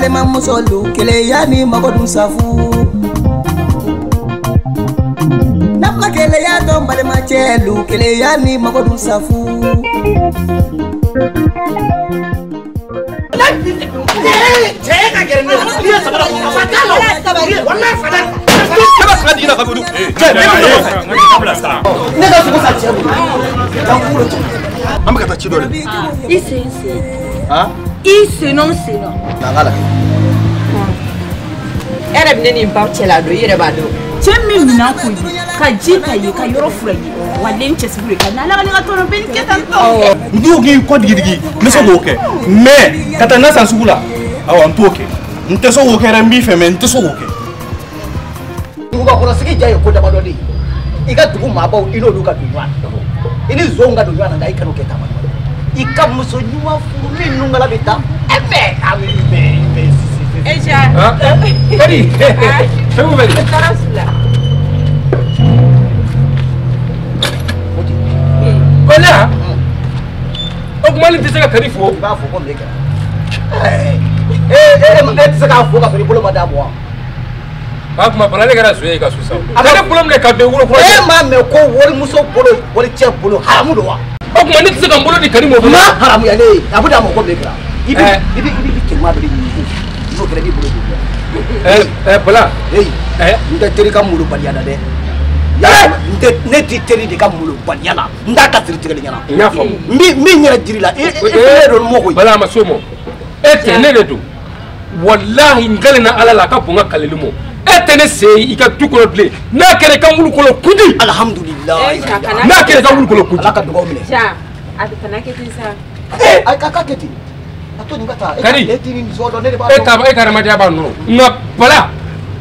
Balimamuso keleya ni mago dun safu. N'a keleya dɔn balimacɛ lu keleya ni mago dun safu. Ne ka sogo sa cɛ bolo. An bɛ ka taa ci dɔ de. I sen sen. I sen nɔ sen nɔ. Na n k'a lajɛ. E yɛrɛ bɛ ne ni n ba cɛla don i yɛrɛ b'a dɔn. Cɛ min minɛn ko ye ka ji ta ye ka yɔrɔ fura ye wa den cɛsiri ka n'ala ka ne ka tɔnɔ bɛ nin kɛ tan tɔ. N t'o k'i kɔ digidigi n bɛ se k'o kɛ mais ka taa na san sugu la awɔ n t'o kɛ n tɛ se k'o kɛ dɛ n b'i fɛ mais n tɛ se k'o kɛ. Dugubakɔnɔsigi diya ye ko damadɔ de ye i ka dugu maabaw i n'olu ka don ɲɔgɔn na i ni zonw ka don ɲɔgɔn na nka i kan'o kɛ taama i ka muso ɲuman furu min nunkala bɛ taa e mɛ a bɛ bɛn sisi. E ja. Kadi fɛn bɛ di. Tɔɔrɔ s'u la. Ko ne ya o tuma nin tɛ se ka Kadi fo. I b'a fɔ ko mun de kɛra. E tɛ se k'a fo ka sɔrɔ i bolo ma d'a ma wa. A kuma bana ne kɛra zo ye i ka so sa. A ka ne bolo minɛ ka bɛn wolo kura. E m'a mɛn ko warimuso bolo walicɛ bolo haramu don wa. O tuma ne tɛ se ka n bolo di Kadi ma. Ma haramuya ne ye a bɛ d'a ma ko mun de kɛra. I bɛ cɛman dɔ de ɲini n'o kɛra i b'i bolo don. Bala. N tɛ teri ka molobaliya la dɛ. Ne tɛ teri de ka molobaliya la n t'a ka siri tigɛli ɲɛna. N y'a faamu. N b'i yɛrɛ jiri la e don mɔgɔ koyi. Bala a ma s'o ma e tɛ ne de don walahi n kalenna Ala la a ka bon n ka kaleli ma. E tɛ ne sen i ka du kɔnɔ bilen n'a kɛra i ka wulu kɔnɔ kundi. Alihamudulilayi. N'a kɛra i ka wulu kɔnɔ kundi. Ala ka dugawu minɛ. Ja a kana kɛ ten sa. A ka kɛ ten a to nin ka taa. Kadi e t'i ni zɔ dɔn ne de b'a dɔn. E ka adamadenya b'a nɔ nka Bala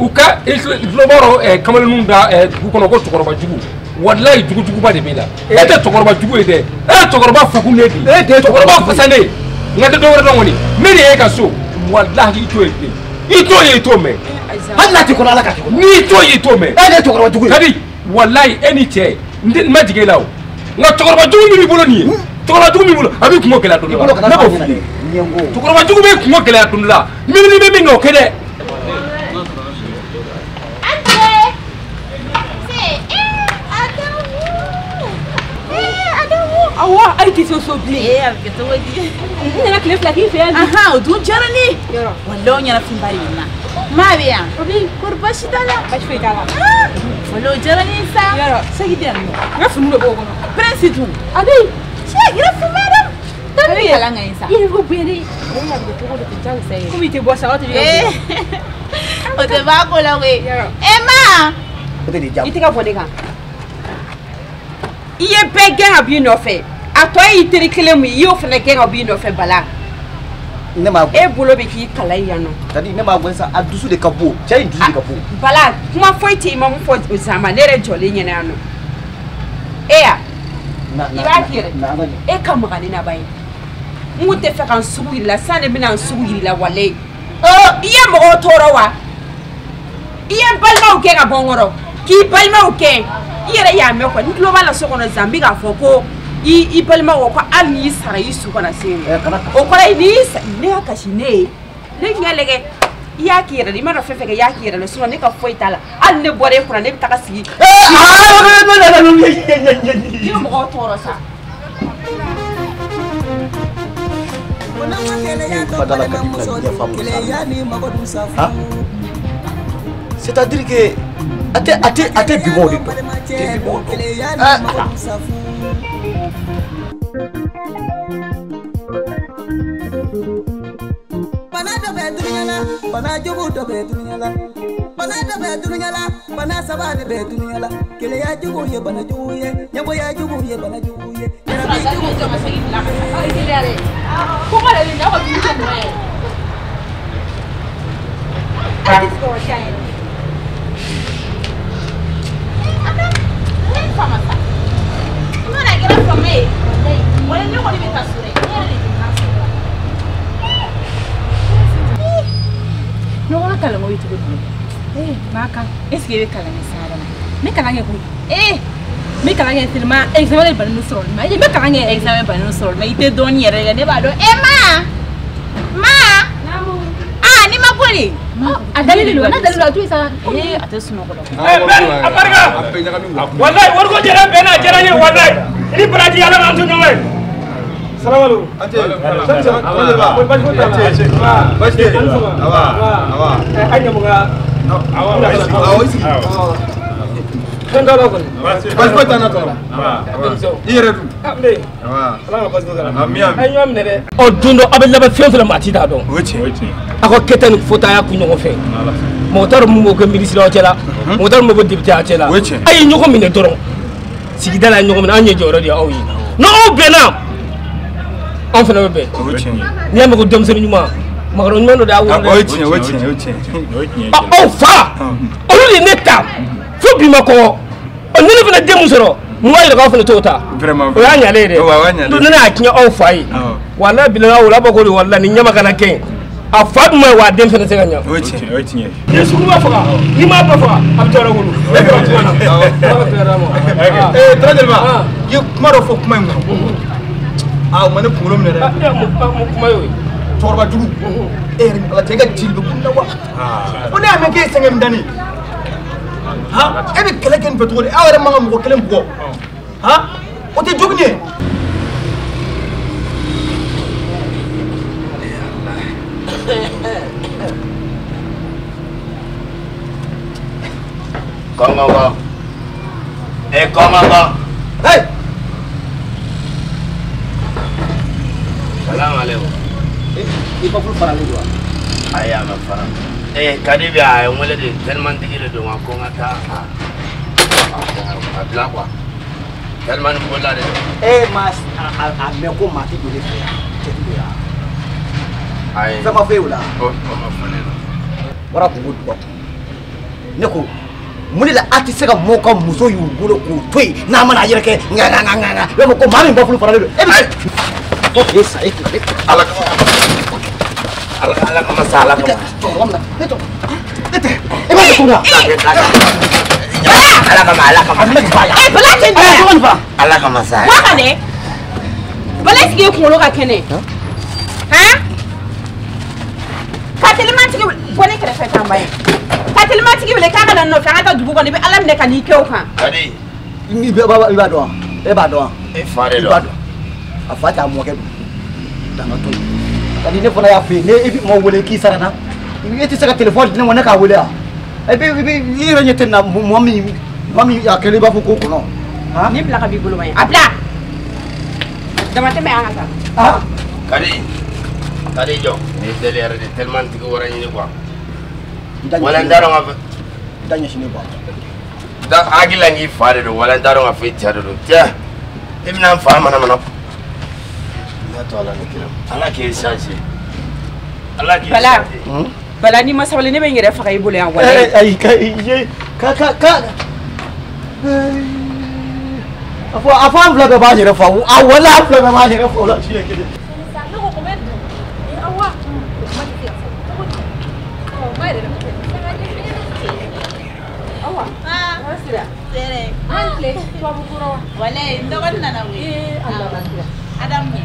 u ka i tulo b'a dɔn kamalenninw da dugu kɔnɔ ko cɛkɔrɔba jugu walayi jugujuguba de b'e la e tɛ cɛkɔrɔba jugu ye dɛ e ye cɛkɔrɔba fakun de ye e cɛkɔrɔba fasanen nka tɛ dɔwɛrɛ dɔn kɔni min de y'e ka so walahi i t'o ye bilen i t'o ye i t'o mɛn. Hali n'a t'i kɔnɔ Ala ka k'i kɔnɔ. N'i t'o ye i t'o mɛn. E de ye cɛkɔrɔba jugu ye. Kadi walayi e ni cɛ n ma jigin e la o nka cɛkɔrɔba jugu min b'i bolo nin ye cɛkɔrɔba jugu min b'i bolo a b'i kungo gɛlɛya don dɔ la ne b'o f'i ye cɛkɔrɔba jugu b'i kungo gɛlɛya don dɔ la min n'i bɛ min kɛ o kɛ dɛ. Awɔ hali tɛ se so bilen. Ee a bɛ kɛ cogo di? N nana tile fila k'i fɛ yan. Ahan o dun diyara ne ye. Yɔrɔ. Walahi o ɲɛnafinba de bɛ n na. Maa bɛ yan. O bɛ yen. Kɔri baasi t'a la. Baasi foyi t'a la. Walahi o diyara ne ye sa. Yɔrɔ. Saki di yan nɔ. N ka finiw de b'o kɔnɔ. Prince dun. A bɛ yen. Cɛ yɛrɛ fuma dɛ. Taa ni kalan ka ɲi sa. I yɛrɛ ko bonya dɛ. O ye a bɛ kɛ cogo di ten jagosa ye. Komi i tɛ bɔ sa o tɛ. O tɛ ban ko la koyi. Yɔrɔ. E ma. O tɛ de diya. I tɛ ka bɔ ne kan. I ye bɛɛ gɛn ka b'i nɔfɛ a tɔ y'i teri kelen mun ye i y'o fana gɛn ka b'i nɔfɛ Bala. Ne m'a e bolo bɛ k'i kala yan nɔ. C'est-à-dire ne m'a gɛn sa a dusu de ka bon cɛ in dusu de ka bon. Bala kuma foyi tɛ i ma mun fɔ Zama ne yɛrɛ jɔlen ɲɛna yan nɔ. E ya i b'a k'i yɛrɛ e ka maga ne na ba ye n kun tɛ fɛ ka n sugu yir'i la sisan de bɛna n sugu yir'i la walayi. I ye mɔgɔw tɔɔrɔ wa i ye n balimaw gɛn ka bɔ n kɔrɔ k'i balimaw gɛn. I yɛrɛ y'a mɛn quoi n tulo b'a la so kɔnɔ sisan n bɛ k'a fɔ ko i balimaw ko hali n'i sara i su kana se yen o kɔrɔ ye n'i ne ka kasi ne ye ne ɲɛ lajɛ i y'a k'i yɛrɛ la i mana fɛn fɛn kɛ i y'a k'i yɛrɛ la sinon ne ka foyi t'a la hali ne bɔra e kunna ne bɛ taga sigi. I bɛ mɔgɔw tɔɔrɔ sa. C'est-à-dire que a tɛ bimɔw de dɔn tɛ bimɔw dɔn ala. Bana dɔ bɛ dunuya la bana jugu dɔ bɛ dunuya la bana dɔ bɛ dunuya la bana saba de bɛ dunuya la keleya jugu ye bana jugu ye ɲɛgoya jugu ye bana jugu ye yɛrɛbi jugu ye bana jugu ye. Kɔngɔ de bɛ na aw ka dumuni kɛ mɔgɔ ye. A tɛ se ka wa diya yɛrɛ. I mana kɛra fama ye wala ne kɔni bɛ taa so dɛ ne yɛrɛ de bɛ taa so la. Ɲɔgɔn kalanko ye cogo di? Ee maa kan est ce que e bɛ kalan kɛ sa Adama? N bɛ kalan kɛ koyi. Ee n bɛ kalan kɛ tellement examen de bannen sɔrɔ ma n bɛ kalan kɛ examen bannen sɔrɔ ma i tɛ dɔɔni yɛrɛ kɛ ne b'a dɔn. E ma ma. Naamu. Aa ni ma Cogo di? A dalen de don, n'a dalen don a to yen sa. Ee a tɛ sunɔgɔ la. Ee a barika. Walayi wariko jɛra bɛn na a diyara n ye walayi. I ni baraji Ala k'an to ɲɔgɔn ye. Salamaleykum. A tɛ. Baasi foyi t'a la. Baasi tɛ. Awa. Awa. A ye ɲamu ka. Awɔ i sigi. Fɛn t'a la kɔni. Baasi foyi t'an na tɔnɔ. I yɛrɛ dun. N bɛ yen. Ala ka baasi foyi k'a la. Ami ami. A ye ɲɔgɔn minɛ dɛ. Ɔ don dɔ aw bɛ laban fɛn fɛn ma a ti t'a dɔn. O ye tiɲɛ. O ye tiɲɛ. Aw ka kɛta ni fɔta y'a kun ɲɔgɔn fɛ. Mɔgɔ t'a dɔn mun b'o kɛ minisiri aw cɛ la. Mɔgɔ t'a dɔn mun b'o kɛ député aw cɛ la. O ye tiɲɛ. A ye ɲɔgɔn minɛ dɔrɔn. Sigida la ye ɲɔgɔn minɛ an ye jɔyɔrɔ de ye aw ye. N'aw bɛnna anw fana bɛ bɛn. O ye tiɲɛ. N'i y'a mɛn ko denmisɛnnin ɲuman makɔrɔ ɲuman dɔ de y'a wolo dɛ. O ye tiɲɛ o ye tiɲɛ o ye tiɲɛ. O ye tiɲɛ. Aw fa olu de ye ne ta fo bi ma kɔgɔ. Ɔ ni ne fana den mun sɔrɔ mun b'a yira k'aw fana t'o ta. Vraiment. O y'a ɲalen ye dɛ. O y'a ɲalen ye. Ne y'a tiɲɛ aw fa ye. Walayi bilahi o la bɔ ko de walayi ni ɲama kana kɛ yen. A fa dun ma ye wa a den fana tɛ se ka ɲa. O ye tiɲɛ o ye tiɲɛ. Ni suguba faga n'i m'a ba faga a bɛ tɔɔrɔ wolo. E kɛra kuma na. Ala ka fɛrɛ d'a ma. Ee Tɔnɔ Jeliba i ye kuma dɔ fɔ kuma in kɔnɔ. Aa o ma ne kunkolo minɛ dɛ. Mun kuma y'o ye? Cɛkɔrɔba jugu. E yɛrɛ ni Ala cɛ e ka jeli bɛ kun na wa? Ko ne y'a mɛn k'e ye sɛgɛn min da ne ye. Han e bɛ kɛlɛ kɛ nin fɛ cogo di? Aw yɛrɛ man ka mɔgɔ kelen bugɔ. Han o tɛ jogo ye. Kɔngɔngɔ. E kɔngɔngɔ. Hey! Salamu aleykum. I ka furu faralen don wa? Ayi a ma fara. Ee Kadi bɛ a ye n wele de teliman tigi de don wa ko n ka taa a bila quoi. Teliman bolila de don. E ma a mɛn ko maa tɛ don ne fɛ yan cɛ tɛ don yan. Ayi. Fɛn ma f'e ye o la? O ma fɔ ne la. Bɔra kungo duba kun. Ne ko mun de la a tɛ se ka mɔɔw ka muso y'u bolo k'u to yen n'a mana a yɛrɛ kɛ ŋa ŋa ŋa ŋa i b'a fɔ ko maa min bafulu faralen don e bɛ fo k'e sa e tile. Ala kama Ala kama sa Ala kama. Cɛkɔrɔba min na ne tɔ ne tɛ e b'a kɛ cogo min na. Ala kama Ala kama. A bɛna ba yan. Ee Bala tɛ nin ye. Ala kama sa. Bɔ a kan dɛ. Bala est-ce que e kunkolo ka kɛnɛ? Han? Ka telimantigi bɔ ne kɛrɛfɛ tan ba ye. Ka telimantigi wele k'a ka na n nɔfɛ an ka taa dugu kɔnɔ i bɛ Ala minɛ ka n'i kɛ o kan. Kadi. I b'a dɔn wa? E b'a dɔn wa? E fa de I don. b'a dɔn. A fa tɛ a mɔkɛ don. Danga to yen. Kadi ne fana y'a f'i ye ne i bɛ mɔgɔ wele k'i sara na. E tɛ se ka telefɔni di ne ma ne k'a wele wa? I bɛ i yɛrɛ ɲɛ tɛ nin na mɔgɔ min a kɛlen i b'a fɔ ko kɔnɔ. Han? Nin bila ka b'i bolo ma ye. A bila. Damatɛmɛ an ka taa. Kadi. Kadi jɔ. Ne deli yɛrɛ de telimantigi wɛrɛ ɲini quoi. Wala n t'a dɔn ka fɔ. Da ɲɛsin ne ba. Da hakili la n k'i fa de don wala n t'a dɔn ka fɔ i cɛ de don. Tiɲɛ e bɛna n fa mana mana. N y'a to Ala ni kira. Ala k'e changer. Ala k'e changer. Bala n'i ma sabali ne bɛ n yɛrɛ faga i bolo yan walayi. Ayi ka ka ka ka. A fɔ an fila bɛɛ b'an yɛrɛ fa a wala an fila bɛɛ b'an yɛrɛ fa o la siɲɛ kelen. Ne ko ko bɛ dun. Awa. O kuma tɛ se ka fɔ. Cogo di? Ɔ ba yɛrɛ de ko. Awa. Ah. Sira. Sere. An tile tubabu kura wa? Walayi n dɔgɔnin nana koyi. Ee Ala la kira. Adamu.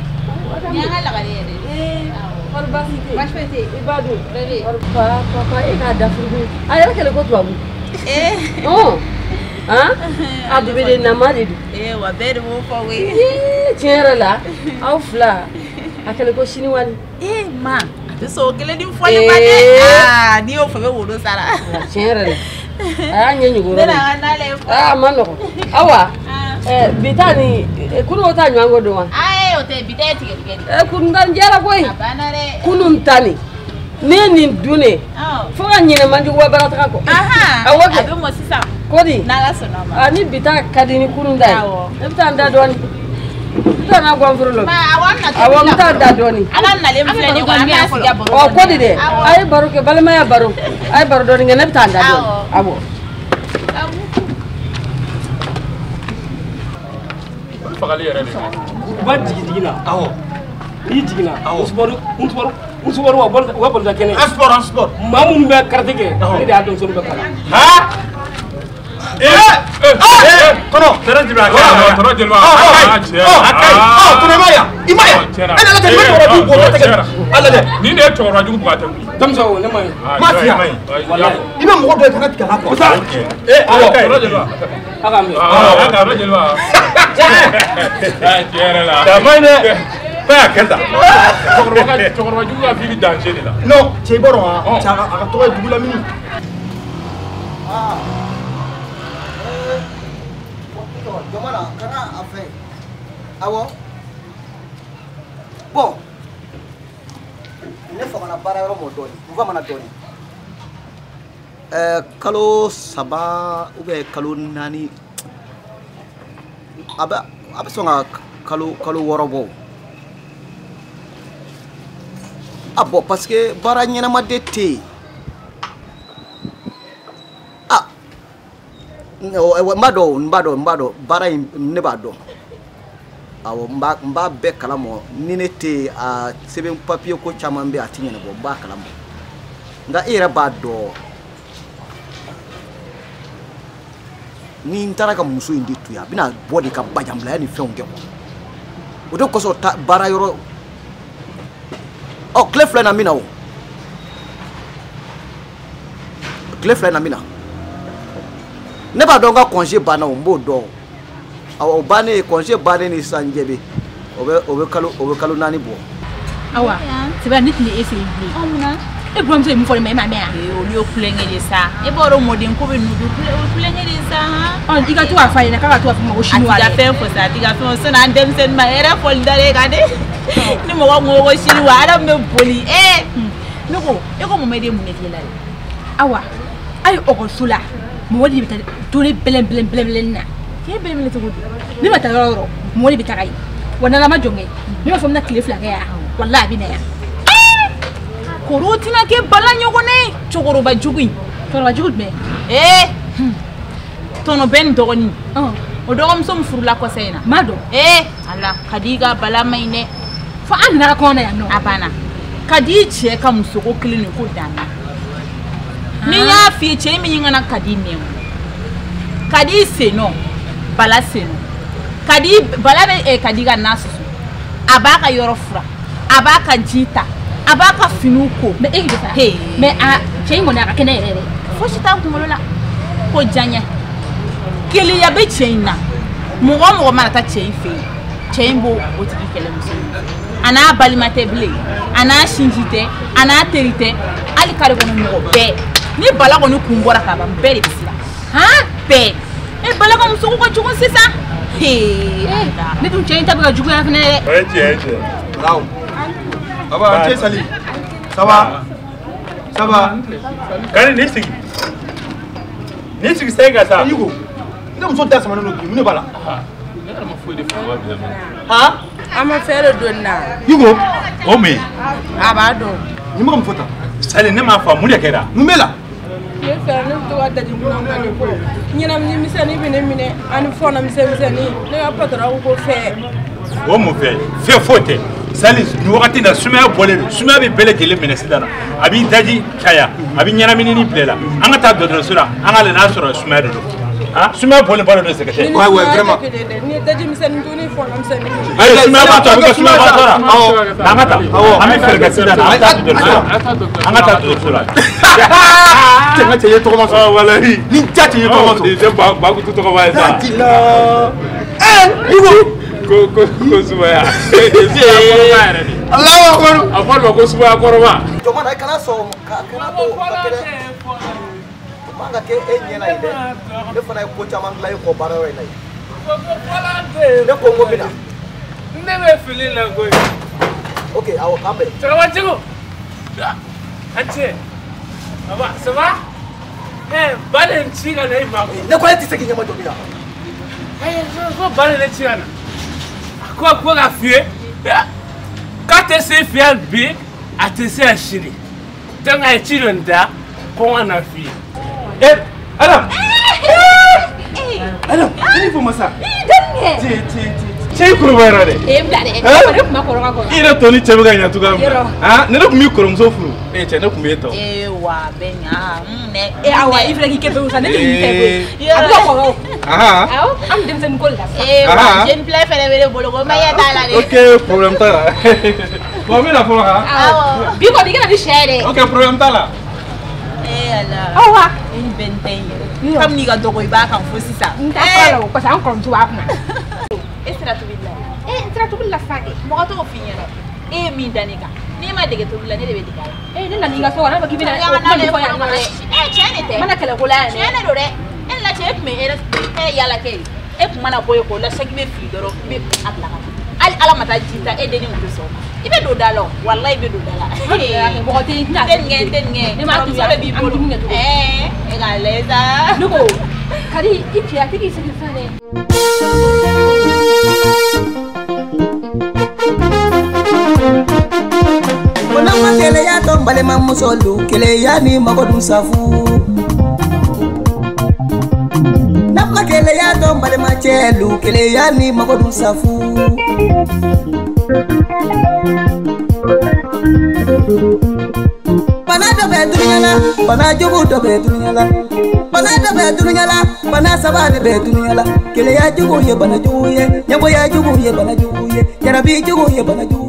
Ni y'an ka lakale yɛrɛ. Ee kɔri baasi tɛ yen. Baasi foyi tɛ yen. I ba dun. Bɛɛ bɛ yen. Fa papa e k'a da furugu. A yɛrɛ kɛlen ko tubabu. Ee. Ɔn. Han? A bébé nama de don. Ee wa bɛɛ de b'o fɔ koyi. Ee tiɲɛ yɛrɛ la aw fila a kɛlen ko siniwani. Ee ma a tɛ sɔn o kelen ni fɔli ma dɛ. Aa n'i y'o fɔ i bɛ woro sara. Tiɲɛ yɛrɛ la a y'a ɲɛ ɲugu Ne n'an ka n'ale ye fɔ. Aa a ma nɔgɔn. Awa bi ta ni kunun ta ɲɔgɔn ko don wa? Ayi o tɛ bi ta ye tigɛdɛgɛ de. Ee kunun ta nin jɛra koyi. A banna dɛ. Kunun ta nin ne ye nin dun de fo ka ɲinɛ manjuguba baara taga kɔ. Awɔ kɛ. A bɛ mɔ sisan. Ko di? N'Ala sɔnna a ma. A ni bi ta ka di ni kunun ta ye. Awɔ. Ne bɛ taa n da dɔɔni. N bɛ taa n'a ganforo la. Ma awɔ an na Awɔ n bɛ taa n da dɔɔni. Ala nalen filɛ nin ye an bɛna sigi a baro. Ɔ ko di dɛ? A ye baro kɛ balimaya baro. A ye baro dɔɔni kɛ ne bɛ taa n da dɔɔni. Awɔ. Olu fagali yɛrɛ de. U b'a jigin jigin na. Awɔ. N'i jiginna. Awɔ. N subaro wa bɔlita kɛnɛ. An sport an sport. Maa minnu bɛ karate kɛ. Ne de y'a denmisɛnninw bɛɛ kalan. Han? Kɔnɔ. Tɔnɔ Jeliba. Tɔnɔ Jeliba. A tɔnɔ i ma yan. I ma yan. E nana tɛ nin bɛ cɛkɔrɔba jugu bugɔ tɛgɛ. A lajɛ. Nin de ye cɛkɔrɔba jugu bugɔ a tɛ wuli. Denmisɛn o ne ma ye. Ma fiya. I bɛ mɔgɔ dɔ ye kana tigɛ a la quoi. Awɔ. Tɔnɔ Jeliba. A ka mɛn. Tɔnɔ Jeliba. Tiɲɛ yɛrɛ la. A ma ɲi dɛ. Fɛn y'a kɛ tan. Cɛkɔrɔba jugu ka vie bɛ danger de la. Non cɛ i b'a dɔn wa. Cɛ a ka tɔgɔ ye dugu lamini. Jomana kana a fɛ. Awɔ. Bon. Ne famana baara yɔrɔ mɔ dɔɔni. N famana dɔɔni. Kalo 3 ou bien kalo 4 a bɛ sɔn ka kalo 6 bɔ. Ah bon, parce que baara ɲɛnama de tɛ yen. Ah, n b'a dɔn baara in ne b'a dɔn. Awɔ, n b'a bɛɛ kalama. Ni ne tɛ yen, a sɛbɛn papier ko caman bɛ yen a tɛ ɲɛnabɔ, n b'a kalama. Nka e yɛrɛ b'a dɔn. Ni n taara ka muso in de to yen, a bɛna bɔ de ka bajanbilaya ni fɛnw kɛ quoi. O de kosɔn ta baara yɔrɔ. Ɔ tile 2 in na n bɛ na o. Tile 2 in na n bɛ na. Ne b'a dɔn n ka congé banna o, n b'o dɔn. Awɔ, o bannen congé bannen ni sisan cɛ bɛ o bɛ kalo 4 bɔ. Awa, c'est vrai ne tun bɛ e fɛ yen bilen. E buramuso ye mun fɔ ne ma e m'a mɛn wa? Ee olu ye kulonkɛ de sa. E b'a dɔn mɔden ko bɛ nugu o kulonkɛ de sa han. Ɔ i ka to k'a f'a ɲɛna k'a ka to k'a fɔ ma ko chinois. A t'i ka fɛn fɔ sa, a t'i ka fɛn fɔ sani an denmisɛnnin ma hɛrɛ fɔli da de kan dɛ. Ni mɔgɔ ko chinois Adam bɛ boli ee. Ne ko e ko Mohamed ye mun de k'e la dɛ? Awa, hali ekɔliso la mɔgɔ de bɛ taa to ne bɛlɛn bɛlɛn bɛlɛn na. K'e bɛlɛn bɛlɛn cogo di? Ne ma taa yɔrɔ o yɔrɔ mɔgɔ de bɛ taga yen. Wa n'Ala ma jɔn kɛ ne b'a fɔ n bɛna tile 2 kɛ yan walahi a bɛ na yan. Koro tɛna kɛ bala ɲɔgɔnna ye cɛkɔrɔba jugu in. Cɛkɔrɔba jugu jumɛn? Ee tɔnɔ bɛ nin dɔgɔnin. O dɔgɔmuso min furula kɔsa in na. N b'a dɔn. Ee Ala ka di i ka bala ma ɲi dɛ. Fo an nana ka kɔnɔ na yan nɔ. A banna. Ka di i cɛ ka musoko kelen de ko danna. Ni n y'a f'i ye cɛ min kana ka di nɛn o. Ka di i sen nɔ bala sen nɔ. Ka di bala bɛ ka di ka na susu. A b'a ka yɔrɔ furan. A b'a ka ji ta. A b'a ka finiw ko. Mais e k'i sa. Mais a cɛ in kɔni a ka kɛnɛ yɛrɛ dɛ. Fosi t'a kunkolo la. Ko diyaɲɛ. Keleya bɛ cɛ in na. Mɔgɔ o mɔgɔ mana taa cɛ in fɛ yen, cɛ in b'o o tigi kɛlɛ muso in. A n'a balima tɛ bilen, a n'a sinji tɛ, a n'a teri tɛ, hali kare kɔnɔ mɔgɔ bɛɛ. Ni bala kɔni kun bɔra ka ban bɛɛ de bɛ siran. Han bɛɛ. E bala ka muso ko ka jugu sisan. Hee. Ne dun cɛ in ta bɛ ka juguya fɛnɛ dɛ. O ye tiɲɛ ye tiɲɛ. Bravo. Aba, cɛ Sali. Ça va? Ça va? Kani ni sigi. Ni sigi sen kan sa. Yugo. I ka muso da samanen don bi, mun de b'a la? Ne yɛrɛ ma foyi de faamu bi. Han? An ma fɛn dɔ don nin na. Yugo. O mun ye? A b'a dɔn. Nin bɛ ka mun fɔ tan? Sali ne m'a faamu mun de kɛra? Mun b'e la? Tile fila ne bɛ to ka daji kunna de bɔ. Ɲɛnamini misɛnnin bɛ ne minɛ ani fɔɔnɔ misɛnnin. Ne ka patɔrɔn ko fɛ. O mun fɛ? Fɛn foyi tɛ. Sali nin wagati in na sumaya bɔlen don, sumaya bɛ bɛɛ lajɛlen minɛ sisan na. A b'i daji caya, a bɛ ɲɛnaminini bila i la. An ka taa dɔgɔtɔrɔso la, an ka lajɛ n'a sɔrɔ sumaya de don. Ah, sumaya bɔlen ba dɔ de sɛgɛsɛ. Ouais ouais vraiment. Ni daji misɛnnin dun ni fɔɔnɔ misɛnnin. Ayi sumaya b'a tɔ a bɛ kɛ sumaya b'a tɔ la. Awɔ. An ka taa. An bɛ fɛɛrɛ kɛ sisan na, an ka taa dɔgɔtɔrɔso la. An ka taa dɔgɔtɔrɔso la. Cɛ n ka cɛ i ye tɔgɔma sɔrɔ. Walahi. Ni ja cɛ i ye tɔgɔma sɔrɔ. Nin tɛ Bakutu tɔgɔma ye sa. Ee Yugo. Ko sumaya. Sumaya kɔrɔba yɛrɛ de. Alahu akibaru. A fɔ ma ko sumaya kɔrɔba. Jomana i kana sɔn ka kana to ka kɛ dɛ. O man ka kɛ e ɲɛna yen dɛ. Ne fana ye ko caman dilan e kɔ baara yɔrɔ in na yen. Ne ko n ko n bɛ na. Ne bɛ fili la koyi. Ok awɔ k'an bɛn. Cɛkɔrɔba jugu. An cɛ. Baba ça va? Ba de ye n ci ka na i ma koyi. Ne ko e tɛ se k'i ɲɛmajɔ ne la. Ayi ko ba de ye ne ci ka na. Ko k'a f'i ye k'a tɛ se f'i ye bi a tɛ se yan sini donc a ye ci dɔ nin da ko n ka na f'i ye. Adam. Adam, i ni fo masa. Cɛ i kɔrɔbayara dɛ. Ee n bila dɛ. Ne tun ma kɔrɔ ka kɔrɔ. I yɛrɛ tɔ ni cɛ bɛ ka ɲɛ cogoya min na. Ah, ne tun b'i kɔrɔmuso furu. Eh cɛ ne tun b'e tɔ. Ee wa bɛ ɲa ne. E awa i filɛ k'i kɛ pewu sa ne tɛ nin fɛ koyi. A bɛ ka kɔrɔ o. Awɔ an bɛ denmisɛnnin ko de la sisan. Ee wa jeune play fɛnɛ bɛ ne bolo ko ma ɲɛ t'a la dɛ. Ok problème t'a la. Bon n bɛ na fɔlɔ han. Awɔ. Bi kɔni i kana ni sɛ ye dɛ. Ok problème t'a la. Ee ala. Awa. E ni bɛn tɛ in yɛrɛ. Kabini i ka dɔgɔ i b'a kan fo sisan. N t'a fɔ a la o parce que an kɔrɔmuso b'a kunna. E sera tobili la. E n sera tobili la sisan kɛ. Mɔgɔ t'o f'i ɲɛna. E ye min da ne kan. N'e ma dege tobili la ne de bɛ dege a la. Ee ne nana i ka so kɔnɔ ne b'a fɔ k'i bɛna o kuma nin fɔ yan nɔ dɛ. Ee tiɲɛ de tɛ. N mana kɛlɛ ko la yan dɛ. Tiɲɛ de don dɛ. E la cɛ e tun bɛ hɛrɛ yaala kɛ ye. E tun mana bɔ yen k'o la saki bɛ fili dɔrɔn i bɛ a bila ka na. Hali ala ma taa ji ta e denni tun tɛ sɔn o ma. I bɛ don da la o walayi i bɛ don da la. Mɔgɔ tɛ yen tɛ nin kɛ n tɛ nin kɛ. Ne m'a tobi a b'i bolo. Ɛɛ e k'a lajɛ sa. Ne ko Kadi i cɛ a tɛ k'i sigi sisan dɛ. Ko keleya to n balimamusolu keleya ni mago dun safu. N'a ma keleya to n balimacɛlu keleya ni mago dun safu. Bana dɔ bɛ dunuya la, bana jugu dɔ bɛ dunuya la. Bana dɔ bɛ dunuya la, bana saba de bɛ dunuya la. Keleya jugu ye bana jugu ye, ɲɛgoya jugu ye bana jugu ye, jarabi jugu ye bana jugu ye.